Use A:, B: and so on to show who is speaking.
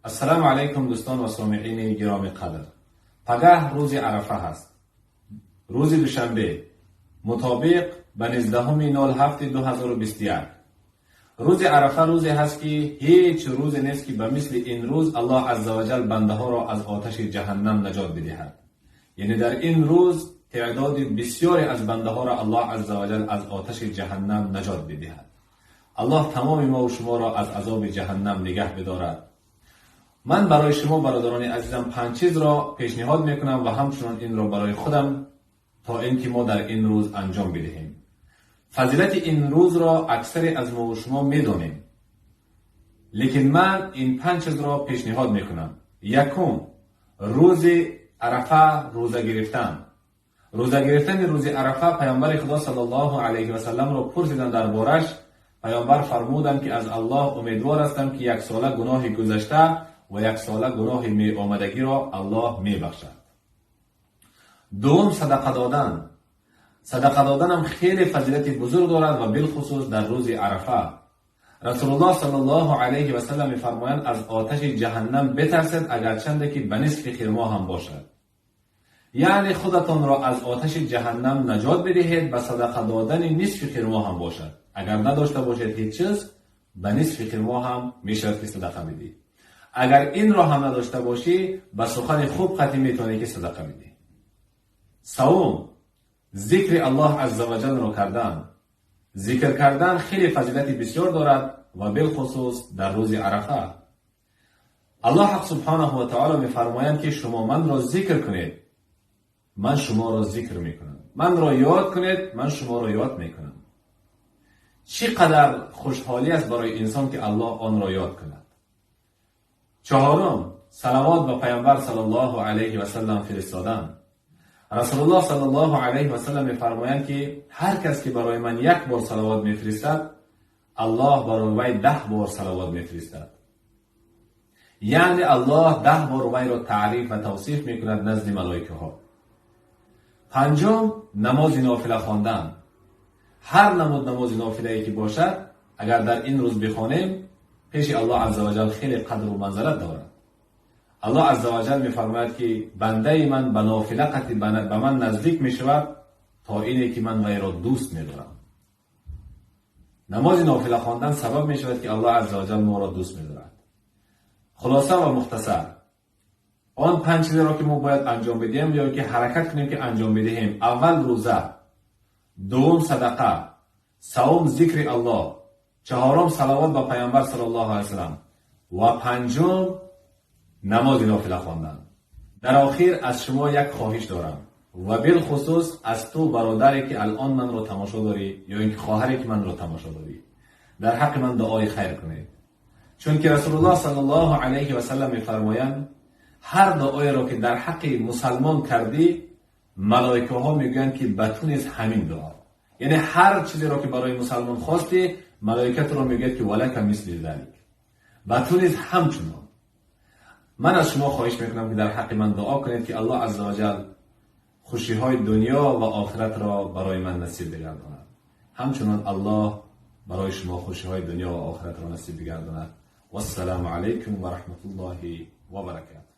A: Ассалому алайкум, дӯстон ва сомиини гиромӣ қадр. Пагаҳ рӯзи Арафа ҳаст. Рӯзи душанбе, мутобиқ ба 19.07.2021. Рӯзи Арафа рӯзе ҳаст, ки ҳеҷ рӯзе нест, ки ба мисли ин рӯз Аллоҳ азза ва ҷал бандаҳоро аз оташи ҷаҳаннам наҷот бидиҳад. Яъне дар ин рӯз теъдоди бисёре аз бандаҳоро Аллоҳ азза ва ҷал аз оташи ҷаҳаннам наҷот бидиҳад. Аллоҳ тамоми мо шуморо аз азоби ҷаҳаннам нигаҳ бидорад. Ман барои шумо, бародарони азизам, панҷ чизро пешниҳод мекунам ва ҳамчунон инро барои худам, то ин ки мо дар ин рӯз анҷом бидиҳем. Фазилати ин рӯзро аксаре аз мо шумо медонем, лекин ман ин панҷ чизро пешниҳод мекунам. Якум, рӯзи Арафа рӯза гирифтан. Рӯза гирифтани рӯзи Арафа, Паёмбари Худо саллаллоҳу алайҳи васалламро пурсиданд дар бораш, Паёмбар фармуданд, ки аз Аллоҳ умедвор ҳастам, ки як сола гуноҳи гузашта ва як сола гуноҳи меомадагиро Аллоҳ мебахшад. Дуввум, садақа додан. Садақа доданам хеле фазилати бузург дорад ва билхусус дар рӯзи Арафа. Расулуллоҳ саллаллоҳу алайҳи васаллам мефармоянд: аз оташи ҷаҳаннам битарсед, агарчанде ки ба нисфи хирмо ҳам бошад. Яъне худатонро аз оташи ҷаҳаннам наҷот бидиҳед ба садақа додани нисфи хирмо ҳам бошад. Агар надошта бошед ҳеҷ чиз, ба нисфи хирмо ҳам мешавад, ки садақа бидиҳӣ. Агар инро ҳам надошта бошӣ, ба сухани хуб қатъӣ метавонӣ, ки садақа бидиҳӣ. Савум, зикри Аллоҳ азза ва ҷалро кардан. Зикр кардан хеле фазилати бисёр дорад ва билхусус дар рӯзи Арафа. Аллоҳ ҳақ субҳонаҳу ва таоло мефармоянд, ки шумо манро зикр кунед, ман шуморо зикр мекунам, манро ёд кунед, ман шуморо ёд мекунам. Чӣ қадар хушҳолӣ аст барои инсон, ки Аллоҳ онро ёд кунад. Чаҳорум, салавот ба Паёмбар саллаллоҳу алайҳи васаллам фиристодан. Расулуллоҳ саллаллоҳу алайҳи васаллам мефармоянд, ки ҳар кас ки барои ман як бор салавот мефиристад, Аллоҳ барои вай 10 бор салавот мефиристад. Яъне Аллоҳ 10 бор вайро таъриф ва тавсиф мекунад назди малоикаҳо. Панҷум, намози нофила хондан. Ҳар намуд намози нофилае ки бошад, агар дар ин рӯз бихонем, пеши Аллоҳ азза ва ҷал хеле қадру манзалат дорад. Аллоҳ азза ва ҷал мефармояд, ки бандаи ман ба нофила қатӣ ба ман наздик мешавад, то ине ки ман вайро дӯст медорам. Намози нофила хондан сабаб мешавад, ки Аллоҳ азза ва ҷал моро дӯст медорад. Хулоса ва мухтасар, он панҷ чизеро, ки мо бояд анҷом бидиҳем ё ки ҳаракат кунем, ки анҷом бидиҳем: аввал рӯза, дуввум садақа, савум зикри Аллоҳ, чаҳорум салавот ба Паёмбар саллаллоҳу алайҳи васаллам ва панҷум намози нофила хондан. Дар охир аз шумо як хоҳиш дорам ва билхусус аз ту, бародаре ки алон манро тамошо дорӣ, ё ин ки хоҳаре ки манро тамошо дорӣ, дар ҳаққи ман дуои хайр кунед, чунки Расулуллоҳ саллаллоҳу алайҳи васаллам мефармоянд: ҳар дуоеро ки дар ҳаққи мусалмон кардӣ, малоикаҳо мегӯянд, ки ба ту низ ҳамин дуо. Яъне ҳар чизеро ки барои мусалмон хостӣ, малоика туро мегӯяд, ки валака мисли залик, ба ту низ ҳамчунон. Ман аз шумо хоҳиш мекунам, ки дар ҳаққи ман дуо кунед, ки Аллоҳ азза ва ҷал хушиҳои дунё ва охиратро барои ман насиб бигардонад. Ҳамчунон Аллоҳ барои шумо хушиҳои дунё ва охиратро насиб бигардонад. Вассалому алайкум ва раҳматуллоҳи ва баракатуҳ.